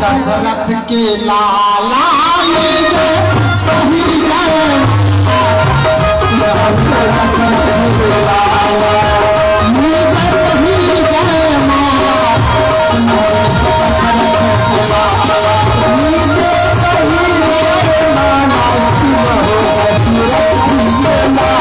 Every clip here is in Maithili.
दशरथ के लाला लीजे पहिर जय दशरथ के लाला लीजे पहिर जय माला दशरथ के लाला लीजे पहिर जय माला सुनहो दशरथ के लाला।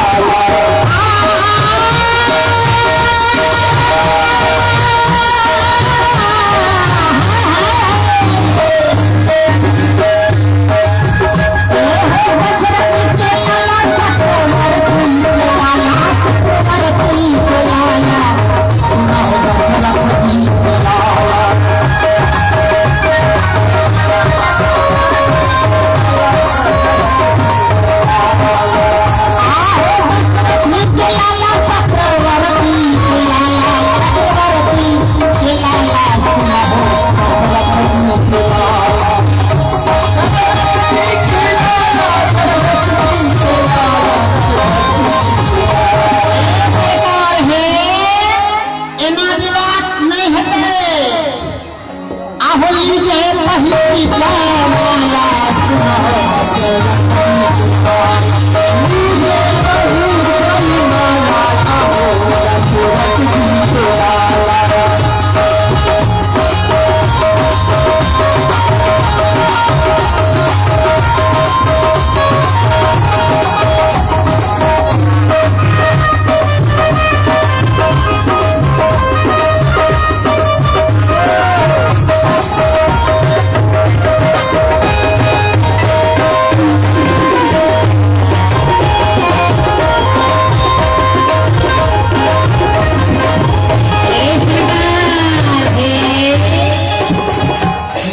सरकार हे एना विवाह नहि हेतै। आहो लीजे पहिली जय माला सुनहो लीजे पहिली जय माला आहो दशरथ जी के लाला।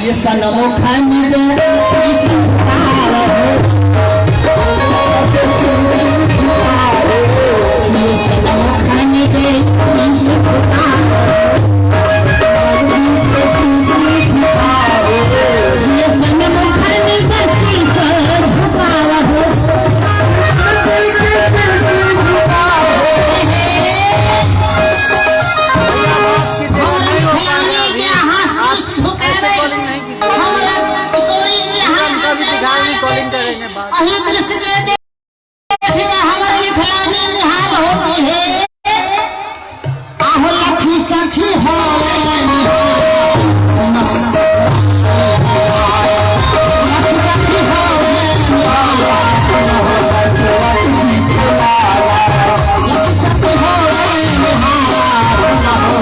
ये सनमुखन जय शीश झुकावो ये सनमुखन जय शीश झुकावो ये सनमुखन जय शीश झुकावो। हमरा मिथिलानी के अहाँ शीश झुकाबै, हमरा किशोरी जी अहाँ अही दृश्य के देख के हमर मिथिलानी निहाल होती है। आहो लखी सखी हो लखी सखी हो लखी सखी हो निहाला सुनहो।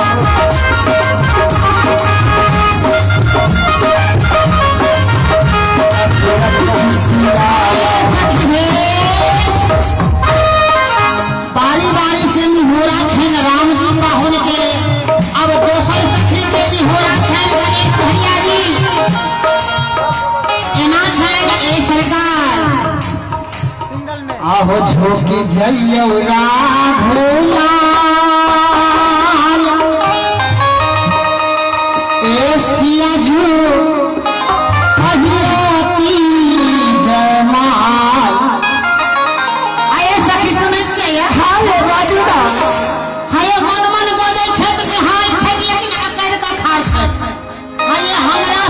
बारी बारी से निहोरा छनि राम जी पाहुन के। अब दोसर सखी के निहोरा छनि गणेश भैया जी। एना छनि ए सरकार आहो झोंकी जइयौ राघोलाल ए सियाजू पहिरती जयमाल। आये सखी सुनै छियै? हाँ ये बाजू ना। हाय मन मन गजै छथि निहाल छथि लेकिन अकड़ कऽ खाड़ छथि। हाय हमरा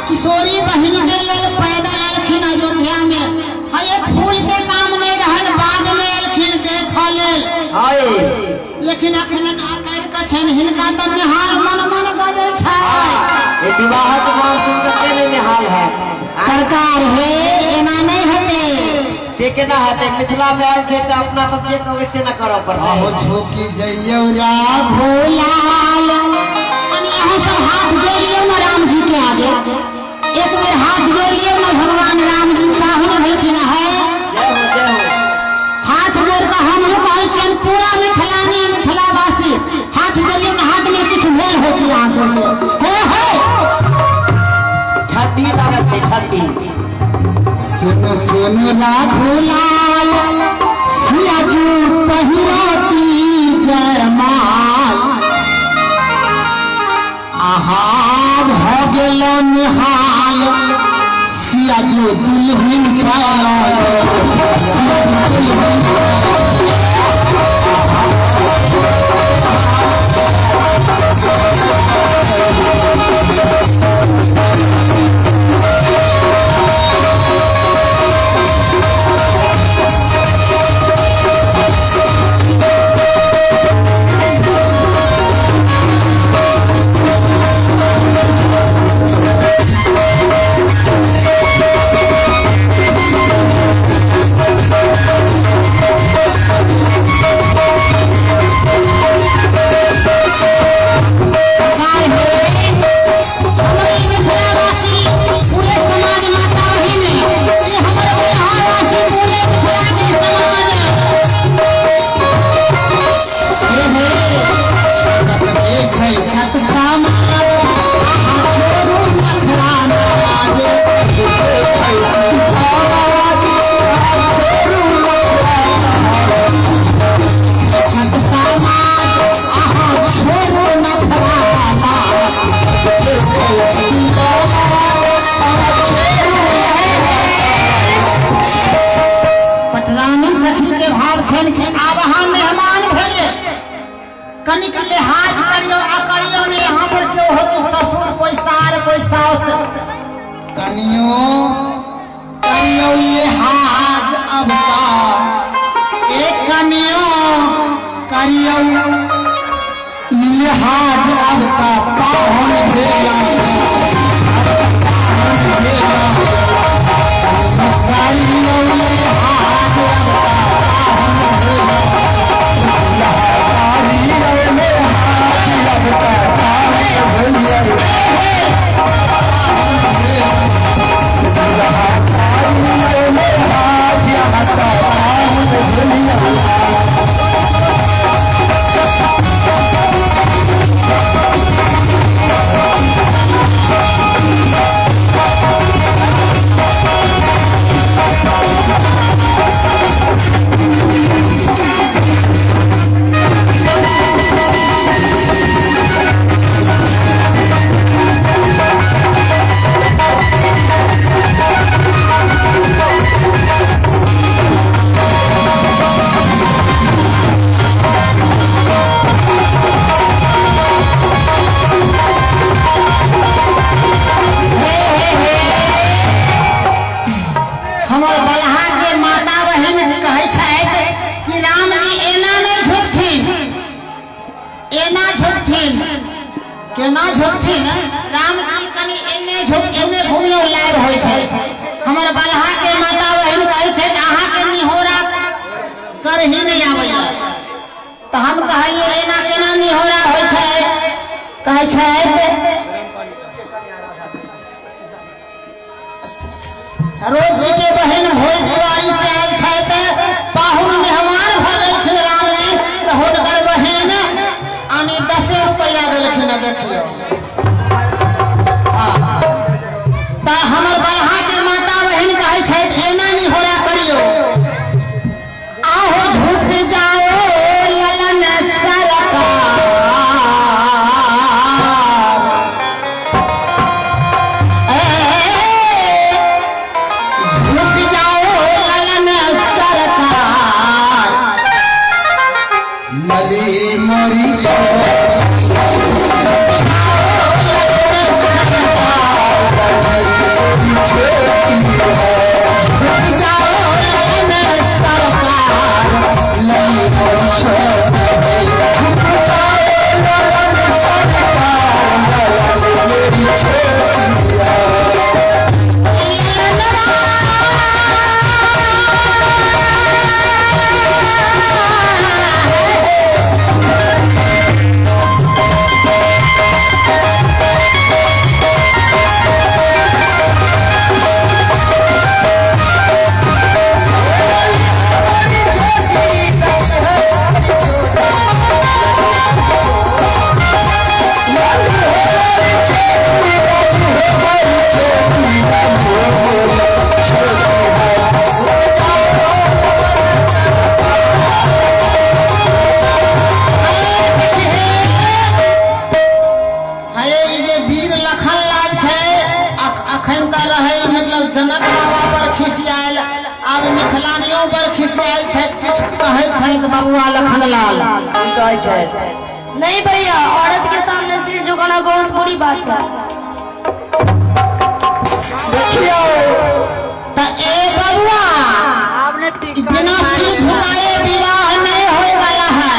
किशोरी बहिन के लेल पैदल एलखिन अयोध्या में। हाय फूल के काम नहि रहन बाग में एलखिन देखऽ लेल। हाय लेकिन अखन अकड़ कऽ छनि हिनका तऽ निहाल मन मन गजै छै। ये विवाहक मांग सुन के के नहि निहाल है सरकार हे एना नहि हेतै। से केना हेतै? मिथिला में आयल छै तऽ अपना सब जे कहबै से न करऽ पड़तै। आहो झोंकी जइयौ राघोलाल। कनि अहूँ सब हाथ जोड़ लियौ ने राम जी के आगे। एक बेर हाथ जोड़ लियौ ने भगवान राम जी पाहुन भेलखिन है। जय हो जय हो। हाथ जोड़ कऽ हमहूँ कहै छियनि पूरा मिथिलानी मिथिलावासी हाथ जोड़ियौ ने। हाथ में किछु भेल हो कि अहाँ सबके हे हे ठंडी लागल छै ठंडी। सुन सुन राघोलाल सियाजू पहिरती जयमाल। आहा भऽ गेल निहाल सियाजू दुल्हन पायल सियाजू दुल्हन पायल। भाव छनि कि आब अहाँ मेहमान भेलियै, कनिक लिहाज करियौ आ करियौ ने। यहाँ पर केओ होती ससुर, कोई सार, कोई साउस, कनियो करियौ लिहाज अब एक कनियो करियौ लिहाज अब का पाहुन भेला, पाहुन भेला, करियौ लिहाज अब का पाहुन भेला। हमर बलहा के माता बहन कहै छथि कि राम जी एना नहि झुकथिन, एना झुकथिन, केना झुकथिन? राम जी कनि एने झुक, एने घुमियो लाइव होइ छै। हमर बलहा के माता बहन कहै छथि अहाँके निहोरा करही नहि आबैया। तऽ हम कहलियै एना केना निहोरा होइ छै? कहै छथि सरोज जी के बहन घोल दिवाली से आयल छथि, पाहुन मेहमान भऽ गेलखिन राम जी, तऽ हुनकर बहन आनी 10 रुपैआ देलखिन। देखियौ तऽ हमर बलहा के माता बहन कहै छथि एना निहोरा करियौ, आहो झुक जाओ ललन सरकार, झुक जाओ ललन सरकार, लली मोरी झुक जाओ ललन सरकार, लली मोरी हे ई जे वीर लखन लाल छै, अखन तऽ रहै मतलब जनक बाबा पर खिसियायल, आब मिथिलानियो पर खिसियायल छथि। किछु कहै छथि बबुआ लखन लाल? की कहै छथि? नहीं भैया, औरत के सामने सिर झुकाना बहुत बुरी बात है। देखियौ तऽ ए बबुआ, आब ने बिना सिर झुकाए विवाह नहीं होए वाला है।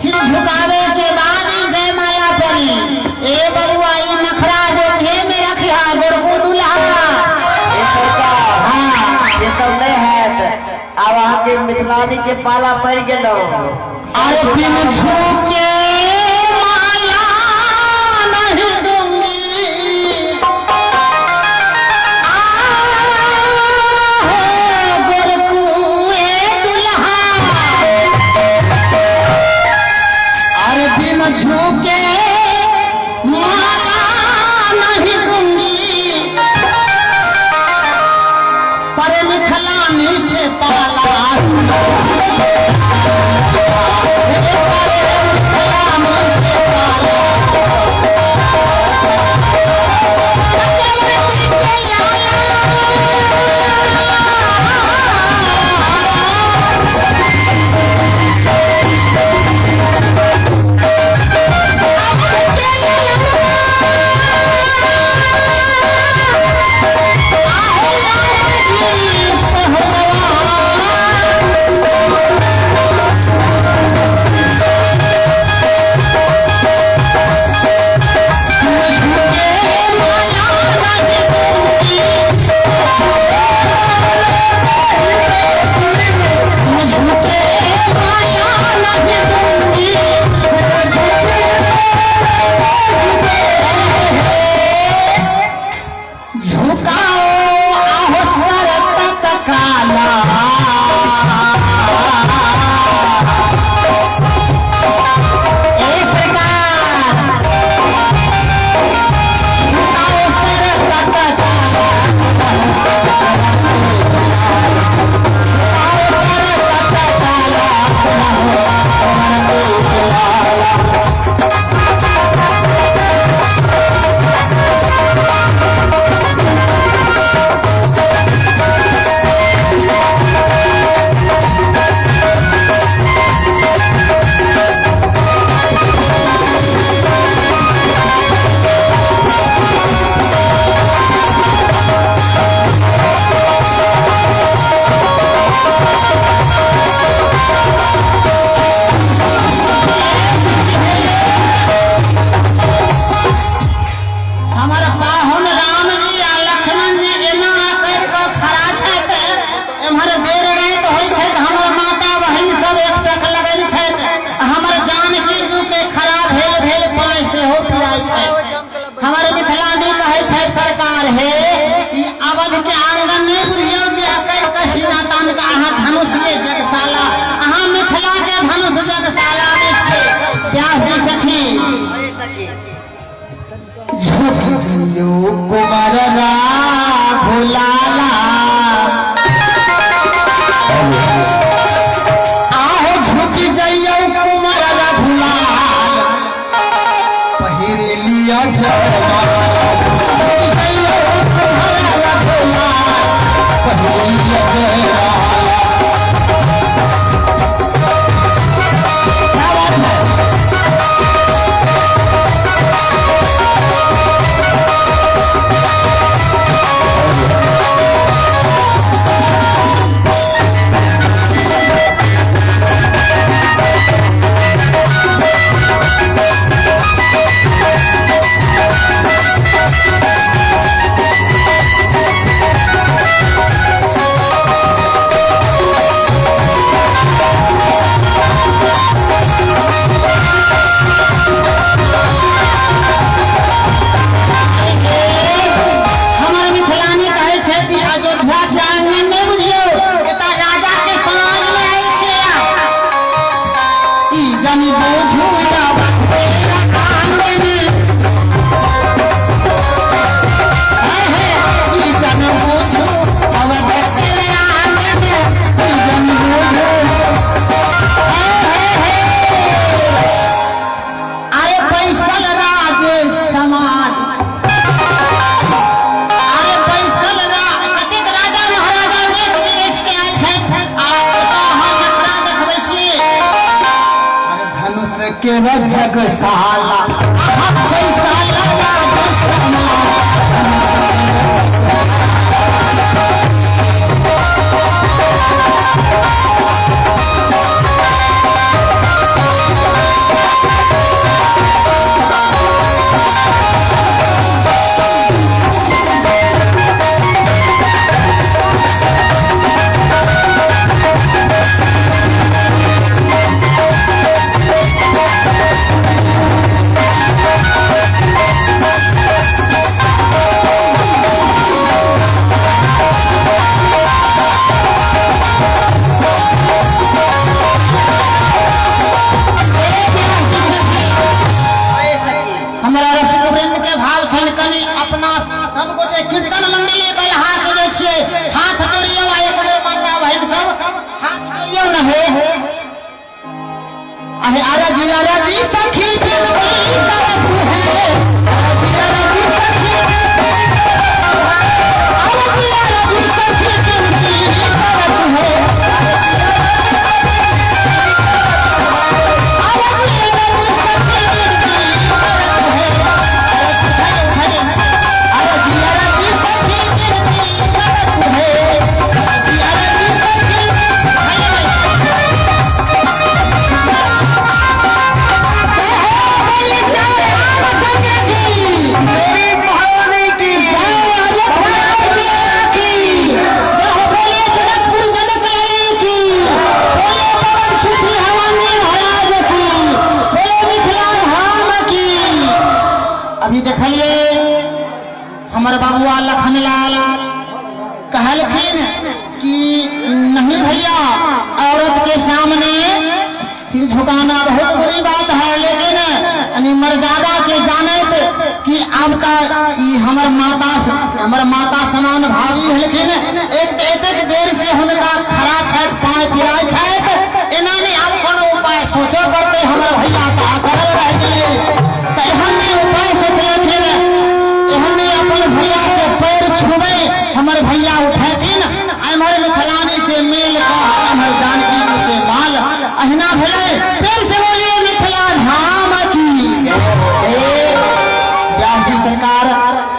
सिर झुकावे के बाद ही जयमाला पड़ी। ए बबुआ, ई नखरा गोधे में रखिहा गोरकू दुल्हा। ये सरकार हाँ ये सब नहीं हैत, आब अहाँके मिथिलानी के पाला पड़ि गेलौ। अरे बिन झुके माला नहीं दूंगी, आहो गोरकू ए दुल्हा, अरे बिन झुके माला नहीं दूंगी, पर मिथिलानी से पाला, मिथिलानी से पाला। चक्रवर्ती के लाला, सरकार हे ई अवध के आंगन नहीं बुझियौ जे अकड़ के सीना तान के अहाँ धनुष के जगशाला, अहाँ मिथिला के धनुष जगशाला में छै। प्यासी सखी झुक जइयो कुमार राघुलाला, आहो झुक जइयो कुमार रघुलाल, पहिर लिया जयमाला। झुक जइयो कुमार रघुलाल, पहिर लिया जयमाला। क्या बात है? हमर मिथिलानी कहै छथि अयोध्या के आंगन नहीं बुझियौ, एतऽ राजा के समाज में आयल छियै। ई जन बुझू अवध के आंगन हे हे ई जन बुझू अवध के आंगन ई जन बुझू हे हे हे। अरे बैसल राज समाज, अरे बैसल कतेक राजा महाराजा देश विदेश के आयल छथि आ ओतऽ अहाँ नखरा देखबै छियै। अरे धनुष के जगशाला, आहा बैसल राज समाज। हमरा रसिक वृंद के भाव छनि कनि अपना सब गोटे कीर्तन मंडली बलहा के जे छियै हाथ जोड़ियौ आ एक बेर माता बहिन सब हाथ जोड़ियौ न हे। अहे अरजी अरजी सखी बिनती करत है, अरजी अरजी सखी, अरजी अरजी सखी बिनती करत है, अरजी अरजी सखी बिनती करत है, अरजी अरजी सखी बिनती करत है, अरजी अरजी सखी। जय हो बोले जय रामचंद्र की, मेरी भवानी की जय, अयोध्या की जय हो बोले जनकपुर जनक की, बोले पवन सुत हनुमान महाराज की, बोले मिथिला धाम की। अभी देखलिए हमर बाबुआ लखनलाल कहलखिन कि नहीं भैया औरत के सामने सिर झुकाना बहुत बुरी बात है, लेकिन यानी मर्यादा के जानत कि अब तक ई हमर माता समान भाभी भेलखिन, एक एतेक देर से हुनका खड़ा छथि पाँव पिराय छथि, एना नहीं आब कोनो उपाय सोचऽ पड़तै। हमर भैया तऽ अकड़ल रहि गेलै, तऽ एहन नहि उपाय सोचलखिन, एहन नहि अपन भैया के पैर छुबै हमर भैया उठेथिन, एम्हर मिथिलानी से मेल कऽ एम्हर जानकी जी से माल, अहिना भेलै। प्रेम से बोलिए मिथिला धाम की। ए व्यास जी सरकार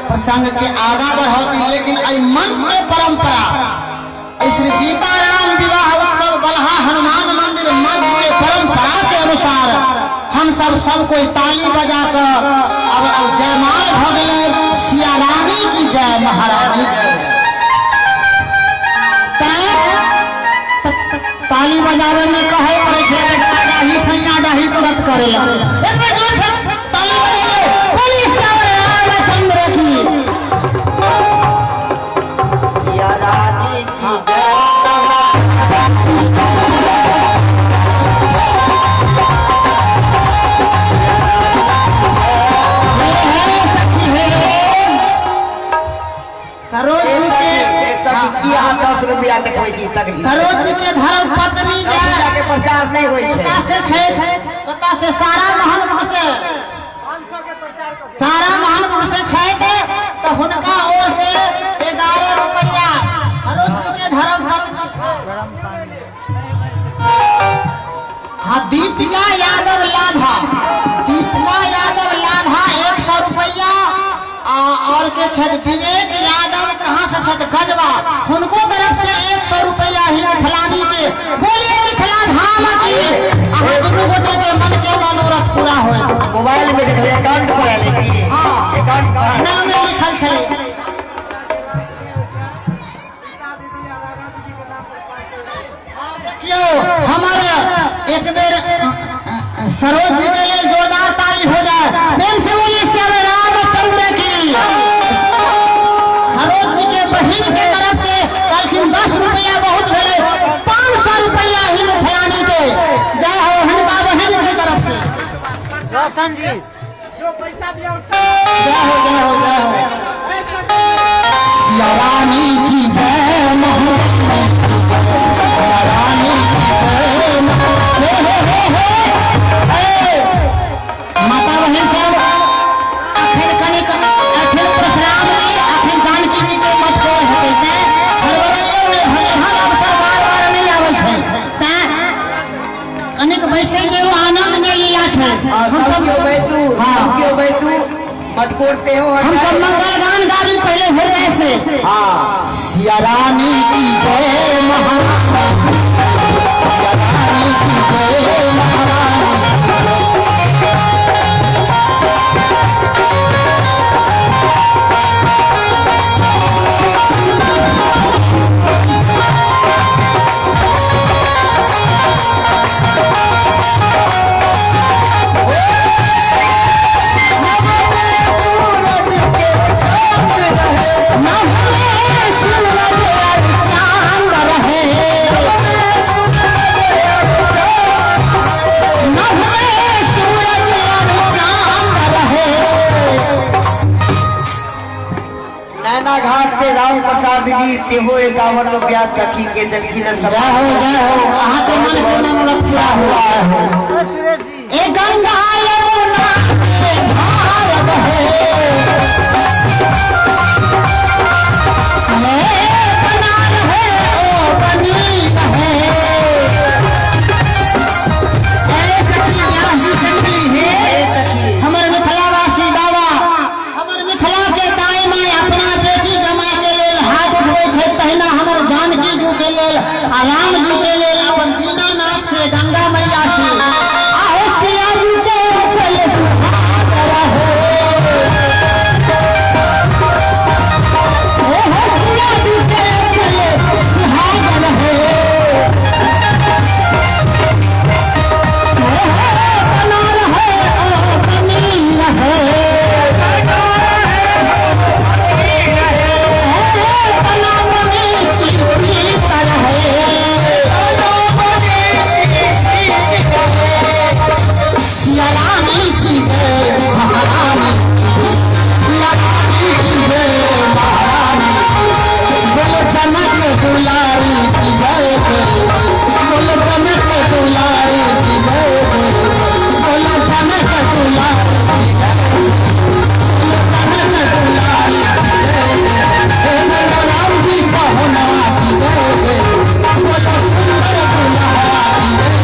प्रसंग के आगा बढ़ौती, लेकिन एहि मंच के परंपरा श्री सीताराम विवाह उत्सव बलहा हनुमान मंदिर मंच के परंपरा के अनुसार हम सब सब कोई ताली बजा कर अब जयमाल भ गेलै, सिया रानी की जय, महारानी की जय। ताली बजावे में कहे पड़े छै बेटा डाही सैया डाही तुरंत करे लग। एक बेर जोर से ताली बजाओ, बोलिए श्याम रामचंद्र की। सिया रानी की जय। हे सखी हे सरोज जी के की अहाँ 10 रुपया देखबै छी तक सरोज जी के धर्म पत्नी 10 रुपया के प्रचार नहि होइ छै। कता से छै, कता से सारा मोहनपुर से, सारा मोहनपुर से छै तो हुनका ओर से 11 रुपया सरोज जी के धर्म पत्नी। हाँ, दीपिका यादव लाधा, दीपिका यादव लाधा 100 रुपया। और के छथि विवेक यादव, कहाँ से छथि? गजबा, हुनको तरफ से 100 रुपया ही मिथिलानी के। बोलिए मिथिला धाम की। अहाँ दुनू गोटे के मन के मनोरथ पूरा होय। मोबाइल में देखलियै अकाउंट पर आयल की? हाँ, अकाउंट पर नाम में लिखल छलै। देखियौ हमर एक बेर सरोज जी के लिए जोरदार ताली हो जाए। प्रेम से बोलिए श्याम रामचंद्र की। सरोज जी के बहिन के तरफ से कहलखिन 10 रुपया बहुत भेलै, 500 रुपया ही मिथिलानी के। जय हो हुनका बहिन के तरफ से। रोशन जी जो पैसा दिया उसका जय हो, जय हो, जय हो। सिया रानी की जय, सिया रानी की जय। हे हे हे हे माता बहन सब अखन कनिक अखन परशुराम जी अखन जानकी जी के मटकोर हेतै तैं हड़बड़ैयो नहि, एहन अवसर बार बार नहि आबै छै, तैं कनिक बैसै के आनंद नहि लिया छै। हम सब केओ बैसू, हम केओ बैसू, मटकोर सेहो। हम सब मंगल गान गाबी पहले हृदय से। हाँ, सिया रानी की जय महारानी, सिया रानी की जय महारानी। नैना घाट से राम प्रसाद जी सेहो 51 रुपया सखी के देलखिन। जय हो, जय हो, अहाँ के मन के मनोरथ पूरा हुआ है। ए गंगा यमुना के धार बहे, बना रहे ओ बनी रहे। ए सखी याही सखी हे हमर मिथिलावासी बाबा, हमर मिथिला के दाई माई अपना बेटी जमा के लेल हाथ उठबै छै, तहिना हमर जानकी जी के लेल आ राम जी के लेल अपन दीनानाथ से गंगा मैया से आहो सिया जी के चले सुहाग रहे। ओ हो सिया जी के चले सुहाग रहे। ओ हो बना रहे ओ बनी रहे, बना बनी सीता रहे। सिया रानी की जय महारानी, सिया रानी की जय महारानी। बोलो जनक दुलारी की जय, बोलो जनक दुलारी की जय, बोलो जनक दुलारी की जय, बोलो जनक दुलारी की जय। हे बोलो राम जी पहुना की जय, बोलो सुंदर दुल्हा की जय।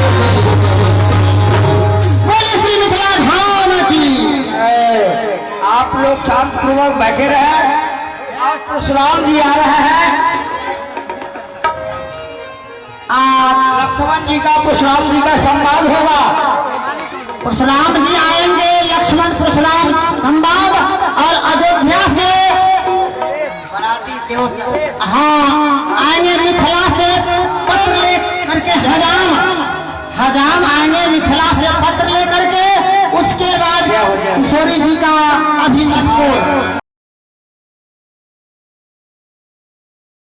बोले श्री मिथिला धाम की। आप लोग शांत पूर्वक बैठे रहे। आप परशुराम जी आ रहे हैं, आप लक्ष्मण जी का परशुराम जी का संवाद होगा। परशुराम जी आएंगे, लक्ष्मण परशुराम संवाद। और अयोध्या से बराती सेहो, हाँ आएंगे मिथिला से पत्र ले करके हजाम, हजाम आएंगे मिथिला से पत्र लेकर के। उसके बाद किशोरी जी का अभी मटकोर।